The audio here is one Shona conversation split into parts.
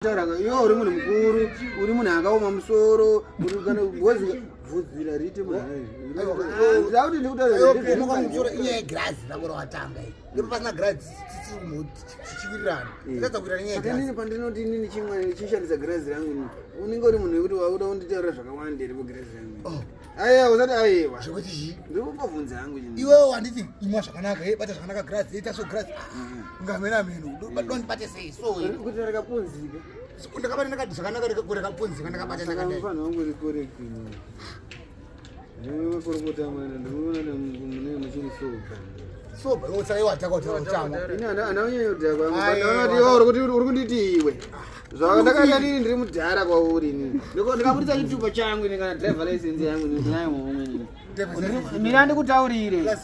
Taura iwe uri munhu mukuru, uri munhu akaoma musoro, uri kana ngozi bvudzira riite munhu. Ndauti ndikutaura musoro inyaya yegirazi rako rawatanga iri. Ndipo pasina girazi tichiwirirana. Tatadza kuwirirana nyaya yegirazi. Inini pandinoti inini chimwe chishandisa girazi rangu ini. Unenge uri munhu wekuti wakuda kunditaurira zvakawanda here pagirazi rangu. Oh. Aiwa usati aiwa. Zvekuti chii? Ndiri kungobvunza hangu chini. Iwewe wanditi imwa zvakanaka, hey, bata zvakanaka girazi, ita so girazi. Ngamena meno. Ndondibate sei so. Kuti rakapunzika. Ndakabata ndakati zvakanaka rakapunzika ndakabata ndakadai. Mufana wangu uri correct ini. Makorokota mwana ndinoona mune muchiri soba. Soba, iwe saka iwe wataka kuti uchamwa. Ini ana ana unyanya kudhakwa. Ndaona kuti iwe uri kuti uri kunditi iwe. Zvakandakaita nini ndiri mudhara kwauri inini. Ndikaburitsa chitupa changu ini kana driver license yangu ini ndinayo muhomwe inini. Mina ndikutaurire.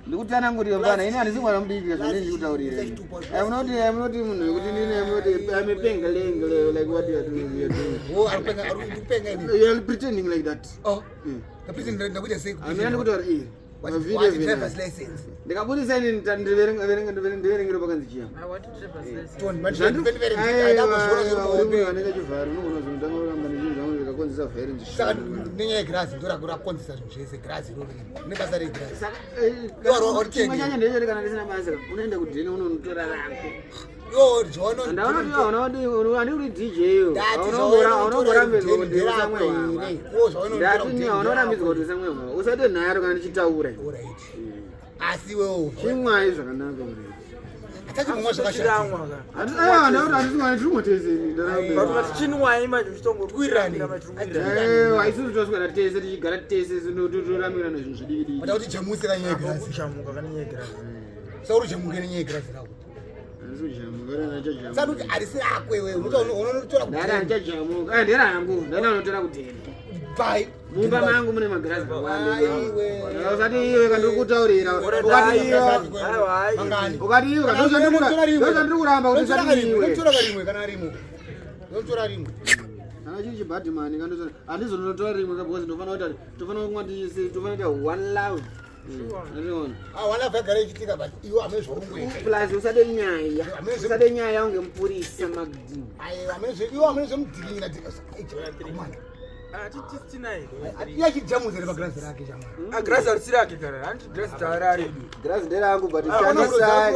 Ndikutsanangurire mfana ini handisi mwana mudiki zvandini ndikutaurire. I'm not I'm not munhu wekuti nini I'm not I'm a pengelenge like what you are doing you are doing. Oh, ari kupenga ari kupenga ini. You are pretending like that. Oh. Pretending ndakuita sei? Mina ndikutaura iri. Ndikabudisa ini ndiverengero pakanzi chiya. Anenge chivharo unogona kuzotanga kuramba nezvinhu zvangu zvikakonzesa vhairi Saka nenyaya yegirazi ndorakonzesa zvinhu zvese girazi iroro rine basa regirazi. Chimwe chanyanya ndechekuti kana ndisina basa unoenda kudheni unonotora rako. Andikuti DJ aunorambidzwa kuti usamwe hwahwa usate nharo kana ndichitaura asi iwewo chimwai zvakanaka atachimwa zvakashata isusu toswera tese tichigara tese toramirana zvinhu zvidikidiki kuti jamuse kanyaya girazi sauri jamuke nenyaya yegirazi rako sanuti harisi rako iwe unotora ndarachajamuka eh, nderangu ndanotora kudheni bai mumba mangu mune magirazi akawanda usati iwe kandikutaurira ukati iwe ukati iwe ndozvandiri kuramba kuti usati iwe unotora rimwe kana rimwe unotora rimwe kana chiri chibhadhimani kandotora handizonotora rimwe ka because ndofanira kuti tofanira kumwa tofanira kuita one love Ah, ichitika but iwe hamene zvaungoita plus usade nyaya usade nyaya unge mupurisa magdi iwe hamene zvemudhiringa iye achijamuza nepagirazi rake chamagirazi arisi rake kana hanti girazi taarare girazi nderangu but shandisai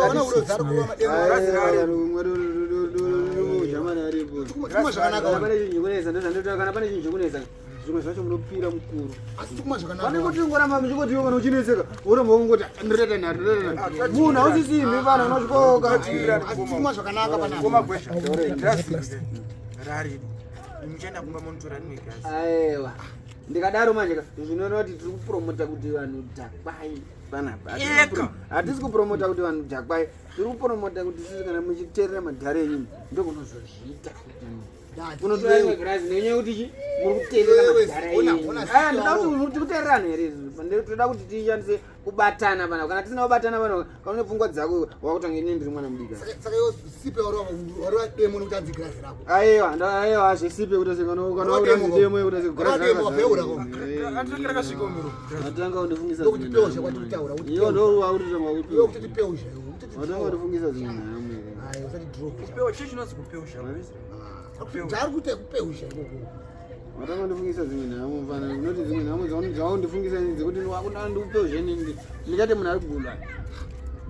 aripo pane chinhu chikunetsa ndozvandotaura kana pane chinhu chikunetsa zvimwe zvacho munopira mukuru asi tikuma zvakanaka pane kuti ngoramba muchingoti iwe kana uchinetseka woramba wongoti ndinoita nharo ndinoita nharo munhu hausisi imbi vana unosvikoka asi tikuma zvakanaka panapa koma gwesha girazi rarido muchaenda kumba monotora rimwe girazi aiwa ndikadaro manje ka zvinoreva kuti tiri kupromota kuti vanhu dhakwai panapa Eka. hatisi kupromota kuti vanhu dhakwai tiri kupromota kuti sisi kana muchiteerera madhara enyu ndokunozozviita unotora rimwe girazi nenyaya yekuti chi muri kuteerera madhara enyu aya ndoda kuti muri kuteererana here izvi toda kuti tishandise kubatana panapa kana tisina kubatana panapa kana une pfungwa dzako wakutanga inini ndiri mwana mudiki saka iwe sipe warova demo nekuti anzi girazi rako aiwa aiwa zvesipe kuti se kana kana Demo. demo yekuti se girazi Demo, wabheura ko. anditange rakasvika umiro atanga kundifungisa Ndokuti peusha kwatiri kutaura, kuti iyo ndo wakuti tanga iwe kuti kutoti peusha iwe kutoti watanga kundifungisa dzimwe nhamo here ayi usati drop kupewa chii chinonzi kupeusha zvaari kuita kupeusha ikoko watanga kundifungisa dzimwe nhamo mfana unoti dzimwe nhamo dzaundifungisa dzekuti wakuda ndikupeusha nini ndikati munhu ari kugula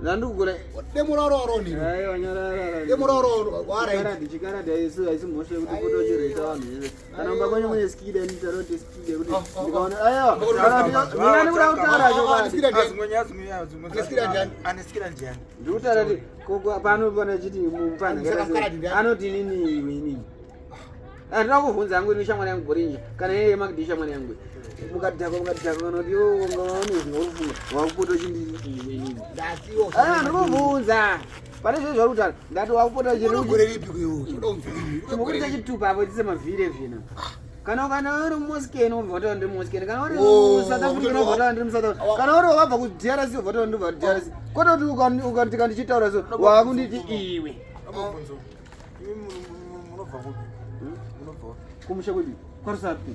ndandikugula demo raro waroni aiwa nyarara demo raro warai chikaradhi chikaradhi haisi haisi mhosva yekuti pote uchirwisa vanhu vese kana mumba kwenyu mune skida nditaura kuti skida kuti ndikaona aiwa mina ndikuda kutaura chokwadi anesikira ndiani ndikutaura kuti pano pana chiti mupfana Saka mukadzi ndiani? anoti inini iwe inini handina kuvhunza hangu ini shamwari yangu gorinja kana iye makidi shamwari yangu mukadhakwa mukadhakwa kana kuti iwe ungaone zvinorufunga wakupota uchinditi iwe inini ndatiwo Ah, ndikuvhunza pane zvinhu zvauri kutaura ndati wakupota unogore ripi kuiwe chimbokuita chitupa apo chise mavhiri ezvino kana kana uri mumoskeni wobva wataura ndiri mumoskeni kana uri Oh, muSouth African wobva wataura ndiri muSouth African kana uri wabva kuDRC wobva wataura ndiri kuDRC kwete kuti ukatika ndichitaura so wakunditi iwe amabvunzo imi munobva kupi munobva kupi kumusha kwedu kwaRusape.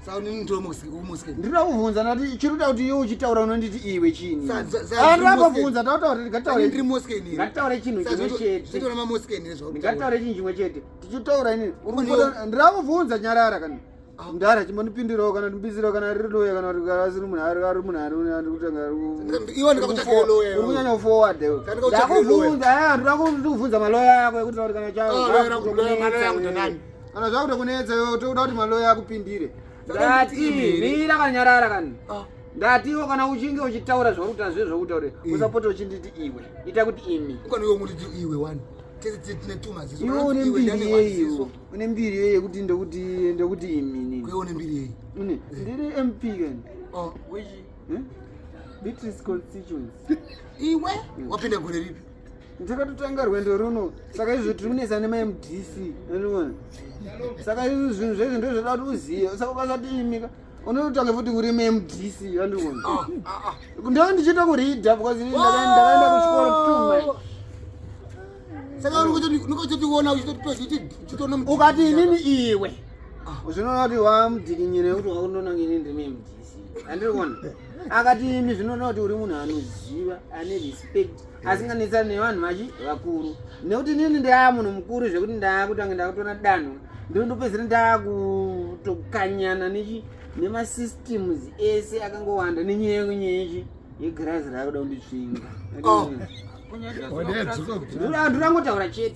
Saka inini ndiri musikeni. Ndinoda kuvhunza ndati chiri kuda kuti iwe uchitaura unonditi iwe chini. Sa- Ah, ndinoda kuvhunza tautaura Ini ndiri musikeni here? Ngatitaure chinhu Saka chimwe chete. zvinotora mamosikeni here zvauri kutaura? Ngatitaure chinhu chimwe chete. Tichitaura inini. Uri Kune- kupota- Ndinoda kuvhunza nyarara kana. Ah. Mdara chimbondipindirawo kana ndibisirawo kana riri loya kana kuti asiri munhu ari ari munhu ari ari kutanga ari Iwe ndikakutsvakira lawyer. Uri kunyanya kuforward iwe. Saka ndikakutsvakira lawyer. Ndakuvhunza aya ndinoda kuvhunza maloya ako ekuti tauri kana chavo. Ah, lawyer rangu, lawyer, maloya angu ndanani? Kana zvakutokunetsa iwe tokuda kuti maloya akupindire. Saka Ndati nditi imi here? mira kana nyarara kani. Ah. Ndatiwo kana uchinge uchitaura zvauri kutaura zve zvokutaura usapota uchinditi iwe. Ita kuti imi. Ukani iwe ungonditi iwe wani. Tese tine two maziso. Iwe Kana une kuti iwe mbiri ndane yeyi maziso. iwe. Une mbiri yeyi yekuti ndokuti ndokuti imi nini. Iwe une mbiri yeyi. Une ndiri MP kani. Oh. Eh? Beatrice constituency. Iwe wapinda gore ripi? Ndakatotanga rwendo runo saka izvo tiri kunetsa nemaMDC unoona. Saka izvo zvinhu zvese ndozvoda kuti uzive saka ukasati imika unotanga futi uri muMDC andikuona. Ah, ah, ah. Ndanga ndichiita kureada because ini ndakaenda kuchikoro too much. Saka unikototiona uchitoona Ukati inini iwe zvinoona kuti wamudhikinyire kuti wakundoona ini ndiri muMDC andiri kuona. Akati imi zvinoona kuti uri munhu anoziva ane respect asinganetsani nevanhu vachi vakuru nekuti inini ndaa munhu mukuru zvekuti ndaakutanga ndakutoona danho ndinondopedzisira ndaakutokanyana nechi nemasystems ese akangowanda nenyaya yekunyechi yegirazi raakuda kunditsvinga. Oh. Ndurangotaura chete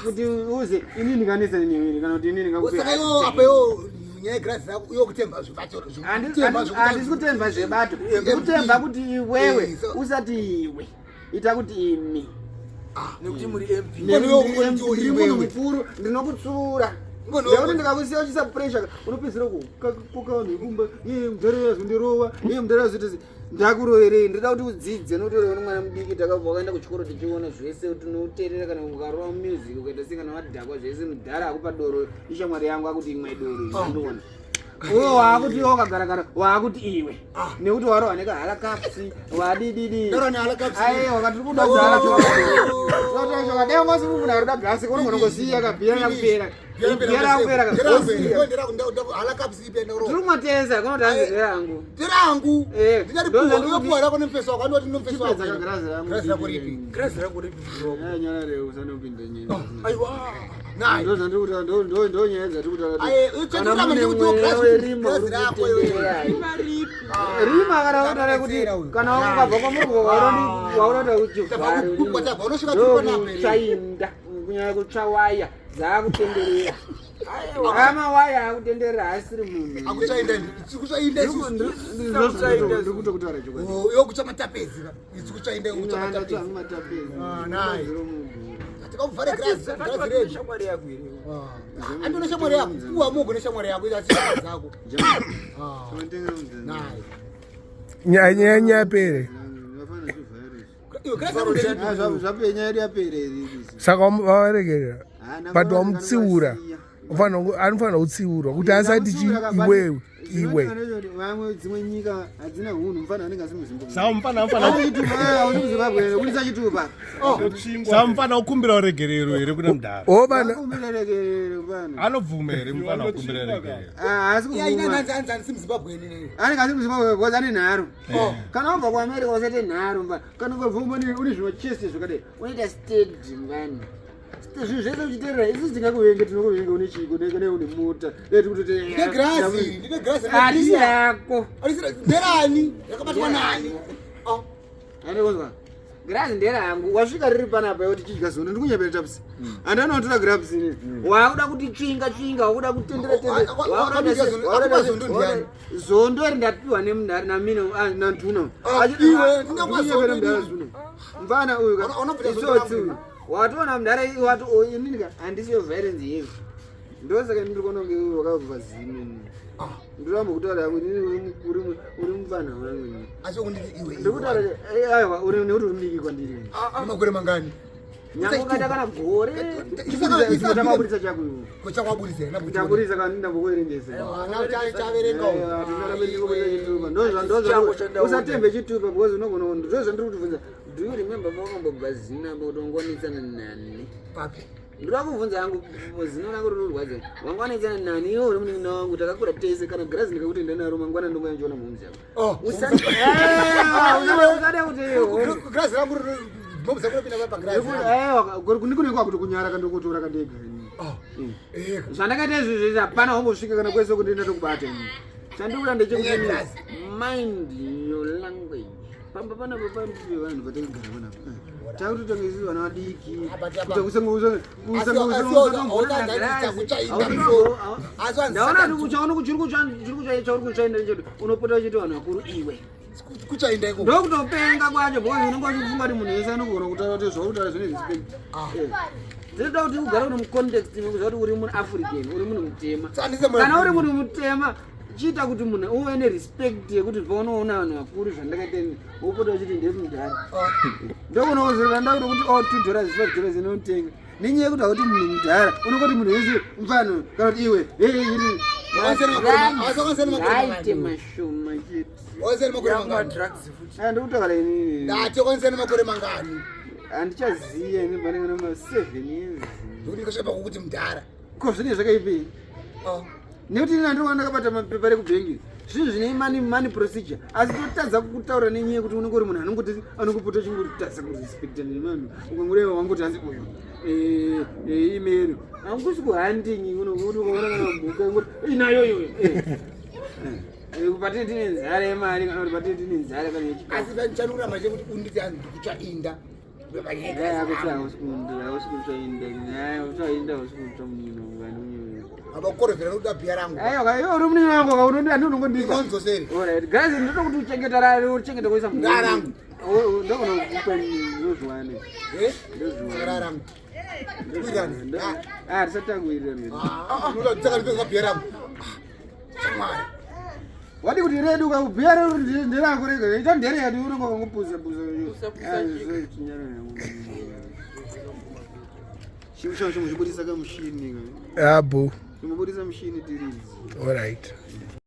kuti uze ini ndinganetsa newe kana kuti ini ndingakupe Saka iwe apa iwe nyaya yegrazi rako iwe kutemba zvibato. Handisi kutemba zvebato, ndikutemba kuti iwewe Eh, so- usati iwe ita kuti imi. Nekuti muri MP. Ngoni iwe ungonditi Ndiri munhu iwewe. mukuru ndinokutsura Ngoni iwe nekuti ndikakusiya uchisa pressure unopedzisira kukoka vanhu vekumba iye mudhara azondirova iye mudhara azoita ndakuroverei. Ndoda kuti udzidze nokuti uri mwana mudiki takabva wakaenda kuchikoro tichiona zvese tinoteerera kana ukarova music ukaita sei kana wadhakwa zvese mudhara akupa doro ishamwari yangu akuti imwe doro ndinoona uwe waakuti iwe wakagarakara waakuti iwe nekuti warohwa nekahala kapsi wadididi. Ndarohwa nehala caps. Aiwa katiri kuda dai wanga usiri munhu arikuda gasi unogona kungosiya kabhira rakupera bhira rakupera kasiya. Tiri kumatesa kunoti hanzi nderangu. Tirangu. Eh, Ndinaripuwa rako nemufeso wako andoti nomufeso wako. Chipedza kagirazi rangu. Girazi rako ripi? Grazi rako ripi bro? Nyarare usanopinda nyaya. Aiwa. Nai. Ndo zvandiri kutaura ndo nyaya dzatiri kutaura. Aye, uchatiramba ndikuti girazi girazi rako iwe. Rima kana kutaura kuti kana wakabva kwamuri waurota Tabva tabva unosvika tiri panapa here? kuchainda kunyanya kutsva waya dzaakutenderera amawaya akutenderera haasiri munhu. Akuchainda kuchainda isusu. Ndiri kutokutaura chokwadi. Oh, iwe kutsva matapezi ka. Isu kuchainda iwe kutsva matapezi. Matapezi. Ah, nai. Tikakuvhare girazi girazi redu. Shamwari yako here? Ah, Andone shamwari yako. Uwa mugo neshamwari yako ita shamwari dzako. Ah, nai. Nyaya nyaya nyaya pere. Iwe girazi rako nderipi? Zvapenya yedu yapera iri. Saka waregerera but wamutsiura. Anofanira kutsiurwa kuti asati iwewe iwe. Vamwe dzimwe nyika hadzina hunhu mufana anenge asi muZimbabwe. Saka mufana anofanira Ausi muZimbabwe kulisa chitupa. saka mufana okumbira uregerero here kuna mudhara? Obana Akumbira regerero mufana. Anobvuma here mufana okumbira regerero? Haasi Iya ina kubvuma. nanzi anzi anzi muZimbabwe nini. Anenge asi muZimbabwe because ane nharo. Kana wabva kuAmerica usaite nharo mufana. Kana ukabva kumba une zvimachese zvakadai unoita steady mufana. Zvinhu zvese uchiteerera isusu tingakuvenge tinokuvenga une chiko ne une mota. Dai tikutoti Ndine girazi, ndine girazi. Harisi yako. Harisi nderani? Yakabatwa nani? Oh. Andikunzwa. Girazi nderangu. Wasvika riri panapa iwe tichidya zondo ndikunyepera tapsi. Andana kutora grapes ini. Wakuda kuti tsvinga tsvinga wakuda kutendera tendera. Wakuda zondo, akupa zondo ndiani? Zondo ri ndapiwa nemundari namina nantuna. Ah, iwe, ndingakupa zondo mudhara ini. zuno. Mfana uyu ka. Unobvira zondo Itsotsi rangu. uyu. Watoona mudhara wati oh, inini ka handisiyo violence yevi. Ndosaka ndiri kuona kunge wakabva zino ini. Ndiramba kutaura yangu inini uri mufana wangu ini. Asi ukunditi iwe. Ndikutaura aiwa uri nekuti uri mudiki kwandiri. Makore mangani? Nyange ukaita kana gore. Takaburitsa chako iwe. Kochakwabudisa here? Ndaburitsa kana ndambokuverengesa. Ana chaverenga. Usatembe chitupa because unogona ndo zvandiri kutibvunza. Do you remember makambobva zina apa kuti wangonetsana nani? Papi. Ndoda kubvunza yangu zino rangu rinorwadza. Wanga wanetsana nani iwe uri munin'ina wangu takakura tese kana girazi ndikakuti ndanaro mangwana ndongouya ndichiona mhomzi yako. Oh. Usada eh, usada kuti girazi rangu mhomzi yako inopinda pagirazi. Eh, kuni kwakuti kunyara kandokutora kandega. Oh. Eh. Zvandakaita izvi izvi hapana hombosvika kana kwese kuti ndinatokubata ini. Chandikuda ndechekuti mind your language. Pamba panapa pambi vanhu vatakagara panapa. Takutotanga isusu vana vadiki. Ndaona kuti uchaona kuti chiri chauri kutsvainda nchedu unopota uchiti vanhu vakuru iwe. Kutsvainda ikoko. Ndokutopenga kwacho because unenge uchifunga kuti munhu wese anogona kutaura kuti zvauri kutaura zvine respect. Ah. Eh. Tinoda kuti ugare uri mucontext mekuziva kuti uri munhu African, uri munhu mutema. Kana uri munhu mutema chiita kuti munhu uve nerespect yekuti paunoona vanhu vakuru zvandakaita ini wopota uchiti ndemudhara ah. ndokunouzirira ndakuti kuti o oh, $2 $5 inotenga nenyaya yekuti hakuti munhu mudhara unongoti munhu wese mfano kana kuti iwe aite mashoma chete ndikutaura inini makore mangani handichaziva ini panenge nama 7 years ndokuti ndikasvika pakukuti mudhara ko zvinenge zvakaipei oh. Nekuti ini andinoona ndakabata mapepa rekubhengi zvinhu zvine money money procedure asi totadza kutaura nenyaya yekuti unenge uri munhu anongoti anongopota chingotadza kurespecta nevanhu ukangoreva wangoti hanzi uyu eh, eh, email hangusi kuhanding unoona kana mhuka ngoti inayo iyoyo eh. Patine tine nzara yemari kana kuti patine tine nzara kana yechikafu asi chanoramba chekuti unditi hanzi ndikuchainda abakorovhera nokuda bhiya rangu uri munini wangu unongondipa guys ndoda kuti uchengeta rari uchengeta kuisa rangu ndokunokupa ndozviwane rangu tisatakuwirirana bhiya rangu shamwari wadi kuti redu kakubhiya redu nderako rega ita ndere yadu unonga wangopuza puza chimushini abo chimubudisa mushini tiridzi all right.